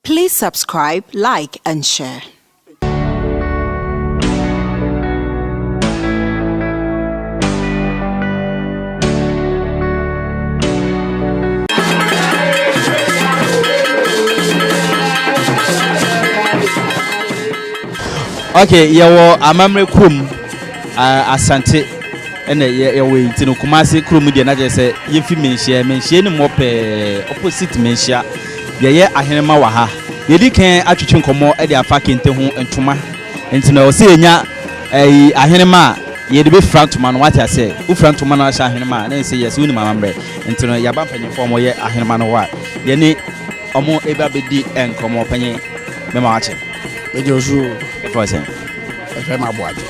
Please subscribe, like, and share. Okay, yɛwɔ amammerɛ kurom Asante ɛna yɛwɔ yi nti no Kumasi kurom deɛ na kyerɛ sɛ yɛfi Manhyia Manhyia no mu pɛɛ opposite Manhyia yɛyɛ ahenema wɔ ha yɛdi kan atwetwe nkɔmmɔ de afa kente ho ntoma nti no ɛwɔ sɛ yɛnya ɛyi ahenema a yɛde bɛfira ntoma no wate aseɛ wofira ntoma no ahyɛ ahenema a na ɛsɛ yɛ sɛ wonim amammerɛ nti no yɛaba mpanyinfoɔ a wɔyɛ ahenema no hɔ a yɛne wɔn ɛba bɛdi nkɔmmɔ panyin mɛma wakye. Mɛgye wo so o. Yɛfrɛ wo sɛn? Yɛfrɛ me Aboagye.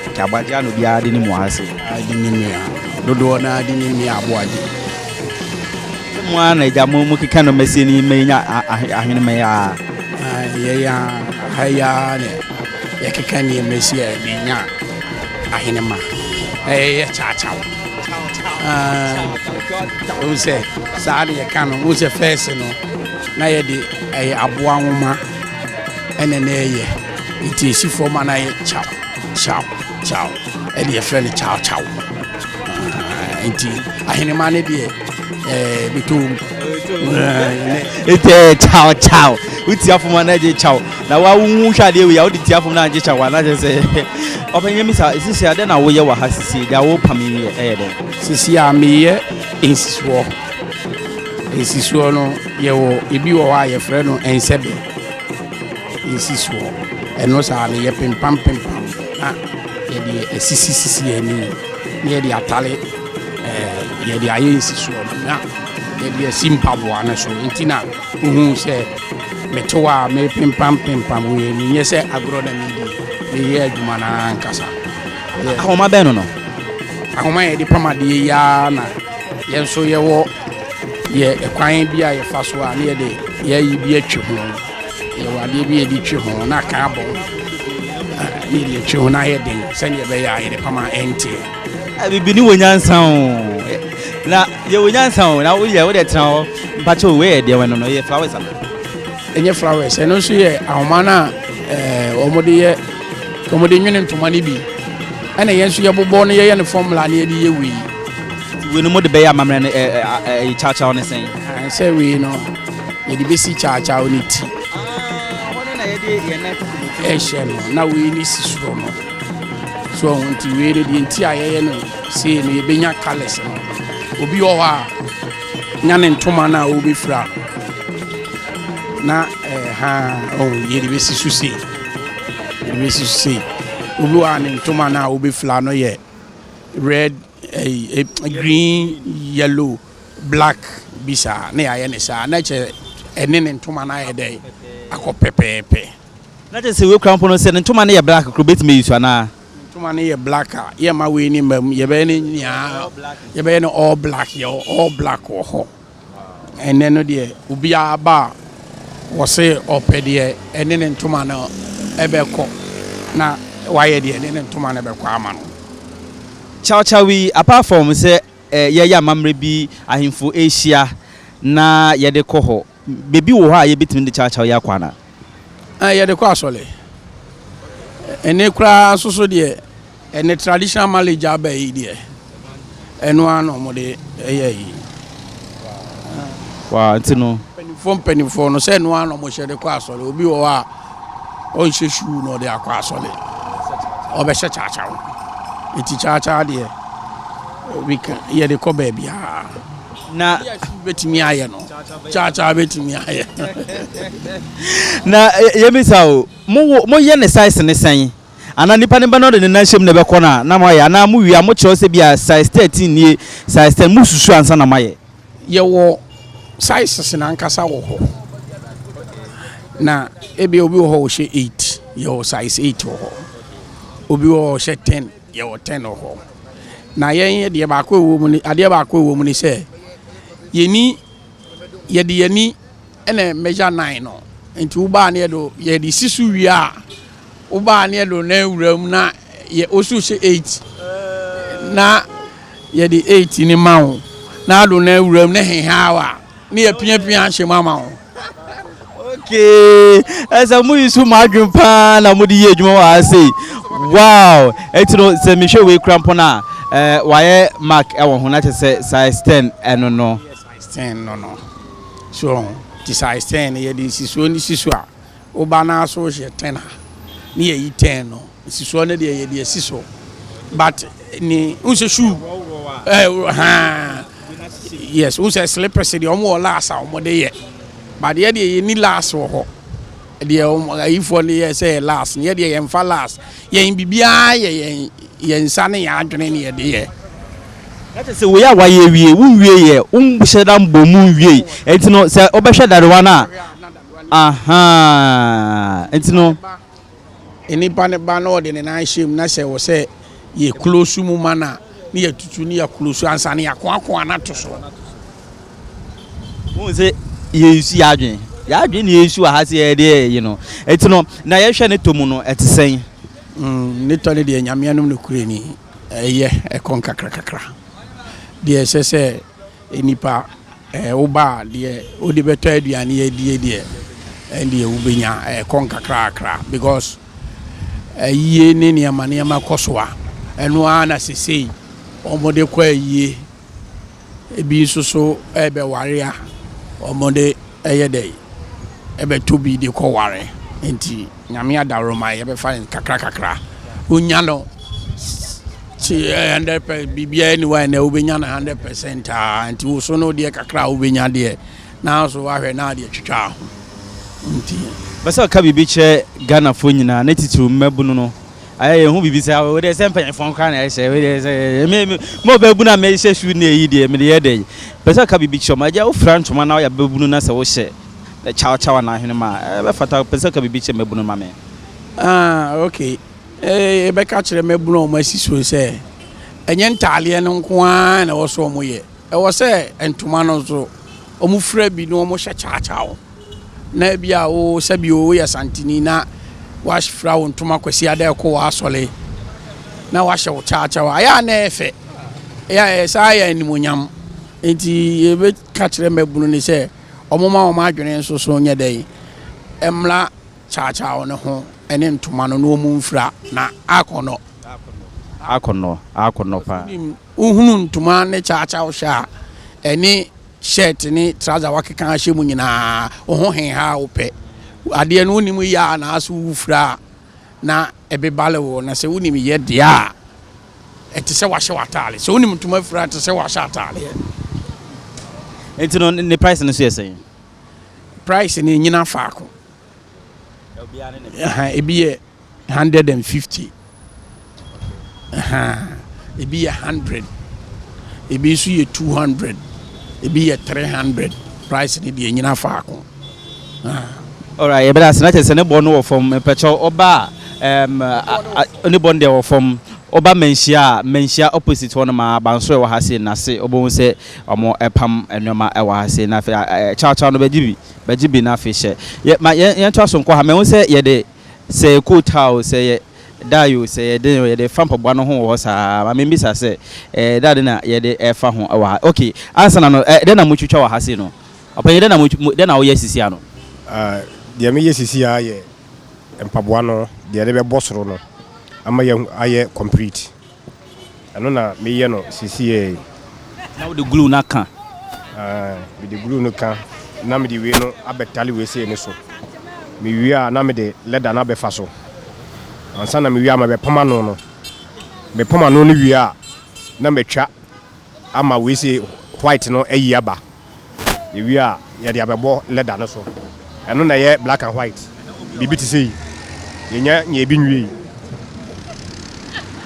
Okay, Aboagye a na obiara de ne mu ase. De ne mu a dodoɔ no ara de ne mu Aboagye. Sɛ mo ara na agya mo mo keka no mɛsie ni mɛnya ahenema yi a. Yɛyɛ ha yi ara na yɛkeka nneɛma si a yɛde nya ahenema. Na yɛyɛ kyaakyaw. Wohu sɛ saa na yɛka no, wohu sɛ fɛs no na yɛde ɛyɛ aboa nwoma. Ɛna na ɛyɛ nti esi fam a na ayɛ kyaw kyaw kyaw ɛde yɛfrɛ no kyaw kyaw nti ahenema no deɛ ɛɛ bɛtɔ mu. Nti ɛyɛ kyaw kyaw wotia fam a na ɛgye kyaw na wawohu hwɛ adeɛ wei a wode tia fam na agye kyaw a na kyerɛ sɛ ɔpɛnyɛ mi sa sisi a dɛn na woyɛ wɔ ha sisi deɛ wopam yi ɛyɛ dɛn. Sisi a meyɛ nsisoɔ nsisoɔ no yɛwɔ ebi wɔ hɔ a yɛfrɛ no nsɛbɛ. Yɛsi soɔ. Ɛno saa no yɛpempam pempam na yɛde asisisisi yɛn ani na yɛde atare ɛɛ yɛde ayɛ nsisoɔ no na yɛde asi mpaboa no so nti na wohu sɛ mete hɔ a mepempam pempam wei ni nyɛ sɛ agorɔ na medi meyɛ adwuma no ankasa. Ahoma bɛn no no? Ahoma yɛde pam adeɛ yi ara na yɛn nso yɛwɔ yɛ ɛkwan bi a yɛfa so a na yɛde yɛayi bi atwi ho yɛwɔ adeɛ bi yɛde twi ho na aka abɔ na yɛde atwi ho na ayɛ den sɛdeɛ ɛbɛyɛ a yɛde pam a ɛnteɛ. Bibi ni wɔ nyansa o na yɛwɔ nyansa o na woyɛ wode tena hɔ mpakyɛ wei yɛ deɛ wɔ no no yɛ flowers ana? Ɛnyɛ flowers ɛno nso yɛ ahoma no a wɔde yɛ wɔde nwene ntoma no bi ɛna yɛn nso yɛbobɔ no yɛyɛ no formula na yɛde yɛ wei. Wei no mo de bɛyɛ amammerɛ no ɛɛ kyawkyaw ne sɛn? Sɛ wei no yɛde bɛsi kyawkyaw ne ti. Hɔ no na yɛde yɛn nan ɛhyɛ no na wei ne si soro no so ɔho nti wei no deɛ nti a yɛyɛ no sei no yɛbɛnya colours no obi wɔ hɔ a nya ne ntoma no a wobɛfira na ɛha ɔho yɛde bɛsi so sei yɛde bɛsi so sei obi wɔ a ne ntoma no a wobɛfira no yɛ red eh, green yellow black bi saa na yɛayɛ ne saa na kyerɛ ɛne ne ntoma no ayɛ dɛ akɔ pɛpɛɛpɛ. Na kyerɛ sɛ wei kura mpo no sɛ ne ntoma no yɛ black koro bɛtumi ayi so anaa? Ntoma no yɛ black a yɛmma wei ne mma mu yɛbɛyɛ ne nyinaa yɛbɛyɛ no all black yɛ all black wɔ hɔ ɛnɛ no deɛ obiara ba a wɔse ɔpɛ deɛ ɛne ne ntoma no ɛbɛkɔ na wayɛ deɛ ɛne ne ntoma no bɛkɔ ama no. Chow chow yi apart from sɛ yɛyɛ amammerɛ bi ahemfo rehyia na yɛde kɔ hɔ, baabi wɔ hɔ a yɛbɛtumi de chow chow yi akɔ anaa? Yɛde kɔ asɔre. Ɛnne koraa nso so deɛ ɛnne traditional marriage aba yi deɛ ɛno ara na wɔde ɛyɛ yi. Wow, nti no. Mpanimfoɔ mpanimfoɔ no sɛ ɛno ara na wɔhyɛ de kɔ asɔre. Obi wɔ hɔ a ɔnhyɛ shoe na ɔde akɔ asɔre. Ɔbɛhyɛ kyakyaw. Nti kyakyaw deɛ we can yɛde kɔ baabiara. Na bɛtumi ayɛ no. Kyakyaw bɛtumi ayɛ. Na yɛbisa o, mo moyɛ ne size ne sɛn? Anaa nipa ne ba na ɔde ne nan hyɛ mu na ɛbɛkɔ no a na moayɛ anaa mowie a mokyerɛw sɛ bi a size 13 nie, size 10 mosusu ansa na moayɛ? Yɛwɔ sizes no ankasa wɔ hɔ. Na ebia obi wɔ hɔ ɔhyɛ 8, yɛwɔ size 8 wɔ hɔ. Obi wɔ hɔ ɔhyɛ 10, yɛwɔ 10 wɔ hɔ. Na yɛn deɛ baako a ɛwɔ mu ne adeɛ baako a ɛwɔ mu ne sɛ yɛni yɛde yɛni ɛna measure 9 no. Nti wobaa ne yɛde yɛde si so wie a wobaa ne yɛde na awura mu na yɛ osu hyɛ 8 na yɛde 8 ne ma wo na ado na awura mu ne hehaw a ne yɛpiapia ahyɛ mu ama wo. Okay, ɛsɛ mo yi so mo adwene paa na mo de yɛ adwuma wɔ ha sei. Wow, eti no sɛ mehwɛ wei kura mpo na ɛɛ wayɛ mark ɛwɔ ho na kyerɛ sɛ size 10 ɛno no. Size 10 no. So ti size 10 no yɛde nsisuo ne si so a woba naa so hyɛ 10 a ne yɛyi 10 no nsisuo no deɛ yɛde asi so, but ne n sɛ shoe haa, yes, n sɛ slippers deɛ, ɔmo wɔ last a ɔmo de yɛ, but yɛ deɛ yɛni last wɔ hɔ deɛ, ɔmo ayifoɔ no yɛ sɛ yɛ last no, yɛ deɛ yɛmfa last. Yɛn biribiara yɛ yɛn nsa ne yɛn adwene ne yɛde yɛ. Na kyerɛ sɛ wei a wayɛ awie, wonwie yɛ, wonhyɛ da mbɔ mu nwie. Enti no sɛ wobɛhwɛ dadewa no a, aha, enti no. Nipa ne ba na ɔde ne nan hyɛ mu na sɛ wɔ sɛ yɛ close mu ma na ne yɛ tutu ne yɛ close ansa ne yɛakoakoa no ato so. Wohu sɛ yɛnsu yɛ adwene, yɛ adwene ne yɛnsu wɔ ha sɛ yɛde yɛyi no. Enti no na yɛhwɛ ne tɔ mu no, ɛte sɛn? Ne tɔ no deɛ, Nyame anom no kure ni, ɛyɛ ɛkɔ nkakra kakra deɛ ɛsɛ sɛ nipa woba a deɛ wode bɛtɔ aduane adie deɛ, ɛndeɛ wobɛnya ɛkɔ nkakrakra because ayie ne nneɛma nneɛma kɔ so a, ɛno ara na sesei wɔde kɔ ayie. Ebi nso so ɛbɛware a, wɔde ɛyɛ dɛ ɛbɛtɔ bi de kɔ ware. Nti Nyame adaworoma, yɛbɛfa no kakra kakra. Wonya no 100 biribiara ni wa ɛnɛ wobɛnya no 100% a, nti wo so no deɛ kakra a wobɛnya deɛ, nanso wahwɛ na adeɛ twitwa ho nti. Bɛ sɛ ɔka biribi kyerɛ Ghanafoɔ nyinaa ne titiriw mmabunu no, ayɛ yɛn ho biribi sɛ wo deɛ sɛ mpanyinfoɔ nkora na ɛhyɛ wo deɛ sɛ me me mo bɛbunu a mehyɛ shoe ne eyi deɛ mede yɛ dɛ. Pɛ sɛ ɔka biribi kyerɛ ɔmo agya wofira ntoma na woyɛ bɛbunu na sɛ wohyɛ kyawkyaw anaa ahwenem a ɛbɛfata. Pɛ sɛ ɔka biribi kyerɛ mmabunu ma me. Ah, okay, yɛbɛka kyerɛ mmabunu a wɔn asi so sɛ ɛnyɛ ntaaleɛ no nko ara na ɛwɔ so wɔn yɛ, ɛwɔ sɛ ntoma no nso wɔn fira bi na wɔn hyɛ kyawkyaw. Na ebi a wo sɛbi o woyɛ Santini na wafira wo ntoma Kwasi ada ɛkɔ wɔ asɔre na wahyɛ wo kyawkyaw a, ɛyɛ a na ɛyɛ fɛ, ɛyɛ a ɛyɛ saa yɛ animonyam. Nti yɛbɛka kyerɛ mmabunu ne sɛ wɔn ma wɔn adwene nso so nyɛ dɛ mmra kyawkyaw ne ho ɛne ntoma no na wɔn mfira na akɔnɔ. Akɔnɔ, akɔnɔ paa. Wohunu ntoma ne kyawkyaw hyɛ a, ɛne shirt ne trouser wakeka ahyɛ mu nyinaa, wo ho henha a wopɛ adeɛ no, wonim yɛ a naaso wofira a na ɛbebale wo. Na sɛ wonim yɛ deɛ a, ɛte sɛ wahyɛ w'ataale. Sɛ wonim ntoma fira, ɛte sɛ wahyɛ ataaleɛ. Nti no ne price no so yɛ sɛn? Price no nyina faako. Ebi yɛ 150, ebi yɛ 100, ebi nso yɛ 200, ebi yɛ 300. Price no deɛ nyina faako. Alright, yɛbɛda ase. Na kyerɛ sɛ ne bɔ no wɔ fam mpɛkyɛw ɔba a ne bɔ no deɛ wɔ fam. Ɔba Manhyia a, Manhyia opposite hɔ nom a abansoro ɛwɔ ha sei nase, wobɛhu sɛ ɔmo ɛpam nneɛma ɛwɔ ha sei. Na afei kyawkyaw no bɛgye bi na afei hyɛ yɛ ma yɛn yɛntoa so nkɔ ha. Mɛhu sɛ yɛde sɛ yɛ coat ha o, sɛ yɛ dye o, sɛ yɛ den o, yɛde fa mpaboa no ho wɔ hɔ saa. Ma membisa sɛ dade na yɛde ɛfa ho ɛwɔ ha? Okay, ansa na no dɛn na motwitwa wɔ ha sei no, ɔpanyin? Dɛn na mo dɛn na woyɛ sisi ano? Deɛ meyɛ sisi a yɛ mpaboa no deɛ yɛde bɛbɔ soro no ama yɛ ayɛ complete. Ɛno na meyɛ no sisi yɛ. Na wode glue no aka? Mede glue no ka na mede wei no abɛtale wei sei ne so. Mewie a, na mede leather no abɛfa so ansa na mewie a mabɛpam ano no. Mepam ano no wie a, na matwa ama wei sei white no ayi aba. Yɛwie a, yɛde abɛbɔ leather no so. Ɛno na ɛyɛ black and white biribi te sɛ yi. Yɛnya nyɛ ebi nwie yi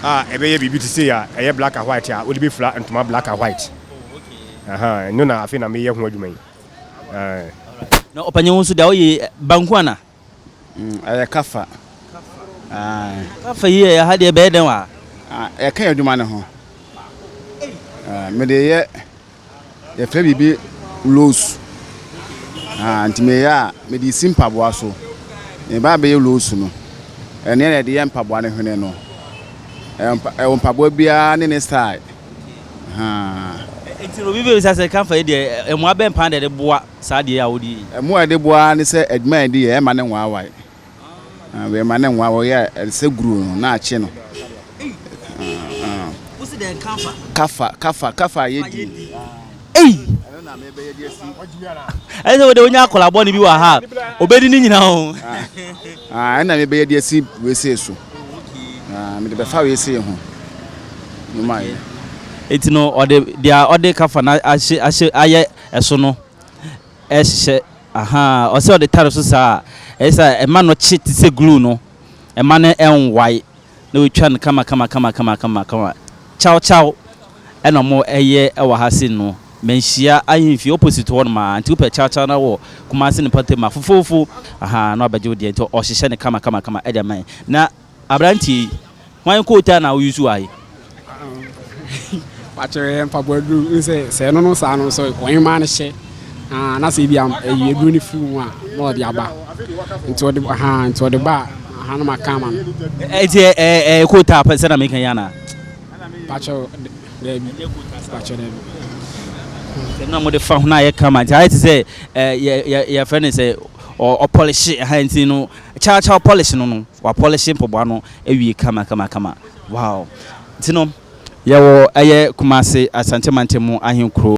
a, ɛbɛyɛ biribi te sɛ yi a ɛyɛ black and white a wode bɛfira ntoma black and white. Ɛno na afei na meyɛ ho adwuma yi. Na ɔpanyin, wo nso deɛ woyɛ banku ana? Ɛyɛ kafa. Kafa yi yɛ ha deɛ, bɛyɛ dɛn wɔ ha? Ɛka yɛ adwuma ne ho. Mede yɛ, yɛfrɛ biribi rose. Nti meyɛ a, mede si mpaboa so. Meba bɛyɛ rose no, ɛne na yɛde yɛ mpaboa no hwene no. Ɛwɔ mpaboa biara ne ne style. Nti no obi bɛbisa sɛ kamfa yi deɛ mmoa bɛn paa na ɛde boa saa adeɛ yi a wode yɛ yi? Mmoa a ɛde boa ara ne sɛ adwuma a yɛde yɛ ɛmma no nwaawae. Wei ma ne nwa wɔyɛ a ɛsɛ guru no na akye no. Wosi dɛn kafa? Kafa kafa kafa a yɛdi. Ei! Ɛsɛ sɛ wode wonya akwadaa bɔne bi wɔ ha a obɛdi ne nyinaa o. Ɛna mebɛyɛ de asi wei sei so. Mede bɛfa wei sei ho. No ma yɛ. Eti no ɔde deɛ ɔde kafa no ahyɛ ahyɛ ayɛ ɛso no ɛhyehyɛ Ahaa, ɔsɛ ɔde tare so saa a, ɛyɛ sɛ ɛma no kye te sɛ glue no, ɛma no ɛnwae, na watwa no kama kama kama kama kama kama. Kyaw kyaw ɛna ɔmo ɛyɛ ɛwɔ ha sei no, Manhyia ahemfie opposite hɔ nom aa, nti wopɛ kyaw kyaw na wɔ Kumasi ne mpɔtam a, fofoofo, ahaa, na wabɛgye wo deɛ, nti ɔhyehyɛ no kama kama kama ɛde ama yɛn. Na Aberanteɛ yi, hwan kootaa na wo use wɔ ha yi? Pakyɛ ɛyɛ mpaboa duru n sɛ sɛ ɛno no saa no sɛ ɔhemaa no hyɛ ah, na sɛ ebi ɛyi aduro no firi mu a na ɔde aba nti ɔde ha nti ɔde ba a ha no ma ka ama no. Ɛti ɛyɛ kootaa pɛ sɛ na meka yi anaa? Pakyɛ daabi pakyɛ daabi. Sɛ na mode fa ho na ayɛ kama nti ayɛ te sɛ yɛ yɛfrɛ no sɛ ɔpɔlehye ha nti no kyawkyaw polish no no wapɔlehye mpaboa no awie kama kama kama wow nti no yɛwɔ ɛyɛ Kumasi Asante Mantam mu ahenkuro.